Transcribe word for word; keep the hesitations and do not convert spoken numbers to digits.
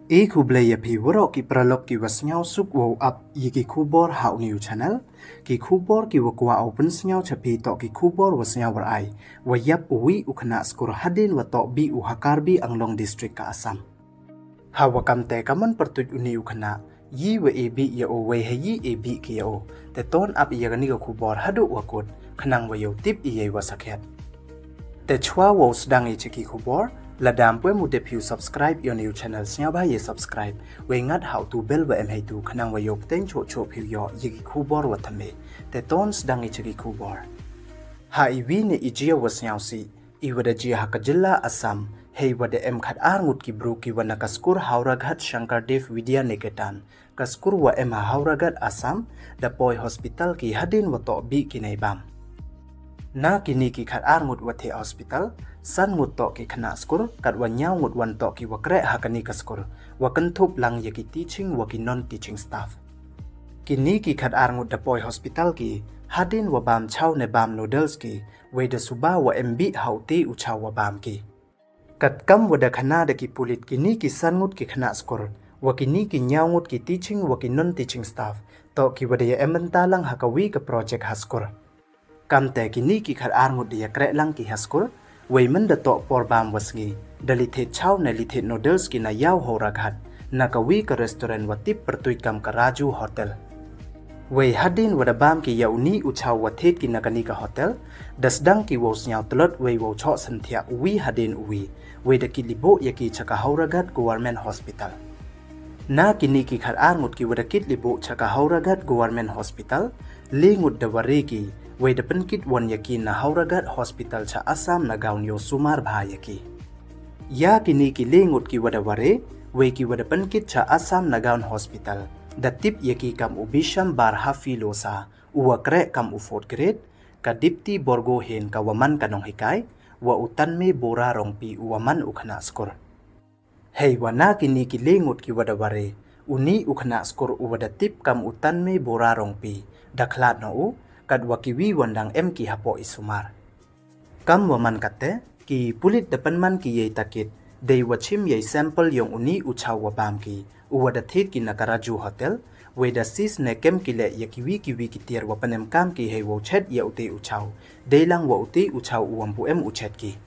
E khublei ya phi waroh ki paralok ki wa sngewsuk wow ap ya ki khubor ha u ni u channel. Ki khubor ki wa kwah u pynsngew cha phi toh ki khubor wa sngewrai, wa yap u wi u khynnah skur hadien wa toh bih u ha Karbi Anglong District ka Assam. Ha wa kam te ka mon pyrtuit u ni u khynnah, yi wa e bih ya u wei ha yi e bih ki ya u. Te ton ap ya kani ka khubor haduh wa kut, khnang wa yoh tip ya i wa sakhiat. Te chwa wow sdang i cha ki khubor, lada ym pu em u dep phi u subscribe ya u ni u channel, sngewbha ya subscribe, wei ngat ha u tu bell wa em hei tu, khnang wa yoh pteng choh choh phi u yoh ya ki khubor wa thymme. Te ton sdang i cha ki khubor. Ha i wi ne i jia wa sngewsih, i wa da jia ha ka jylla Assam, hei wa da em khat ar ngut ki bru ki wa na ka skur Howraghat Shankardev Vidya Niketan, ka skur wa em ha Howraghat, Assam, da poi hospital ki hadien wa toh bih ki nei bam. Na kini ki khat ar ngut wa thiah hospital, san ngut toh ki khynnah skur, kat wa nyaw ngut wan toh ki wa kreh ha kani ka skur, wa kynthup lang ya ki teaching wa ki non-teaching staff. Kini ki khat ar ngut da poi hospital ki hadien wa bam chow ne bam noodles ki, wei da suba wa em bih ha u te u chow wa bam ki. Kat kam wa da khana da ki pulit, kini ki san ngut ki khynnah skur, wa kini ki nyaw ngut ki teaching wa ki non-teaching staff, toh ki wa da ya em bynta lang ha ka wi ka project ha skur. Kam te kini ki khat ar ngut da ya kreh lang ki ha skur, wei man da toh por bam wa sngi, da li thied chow ne li thied noodles ki na yaw Howraghat, na ka wi ka restaurant wa tip pyrtuit kam ka Raju Hotel. Wei hadien wa da bam ki ya u ni u chow wa thied ki na kani ka hotel, da sdang ki wow sngew tlot wei wow choh synthiah u wi hadien u wi, wei da kit liboh ya ki cha ka Howraghat Government Hospital. Na kini ki khat ar ngut ki wa da kit liboh cha ka Howraghat Government Hospital, le ngut da ware ki, wei da pynkit wan ya ki na Howraghat Hospital cha Assam Nagaon yow sumar bha ya ki. Ya kini ki le ngut ki wa da ware, wei ki wa da pynkit cha Assam Nagaon Hospital, da tip ya ki kam u Bisham Bar Hafi Losa, u wa kreh kam u fourth grade, ka Dipti Borgohain ka wa man ka nonghikai, wa u Tanme Bora Rongpi u wa man u khynnah skur. Hei wa na kini ki le ngut ki wa da ware, u ni u khynnah skur u wa da tip kam u Tanme Bora Rongpi, da khlad noh u, kat wa ki wi wan dang em ki hapoh i sumar. Kam wa man kate, ki pulit da pynman ki ya i takit, dei wa chim ya i sample yong u ni u chow wa bam ki, u wa da thied ki na ka Raju Hotel, wei da seize ne kem ki leh ya ki wi ki wi ki tiar wa pynemkam ki hei wow chet ya u te u chow, dei lang wa u te u chow u wa ym pu em u chet ki.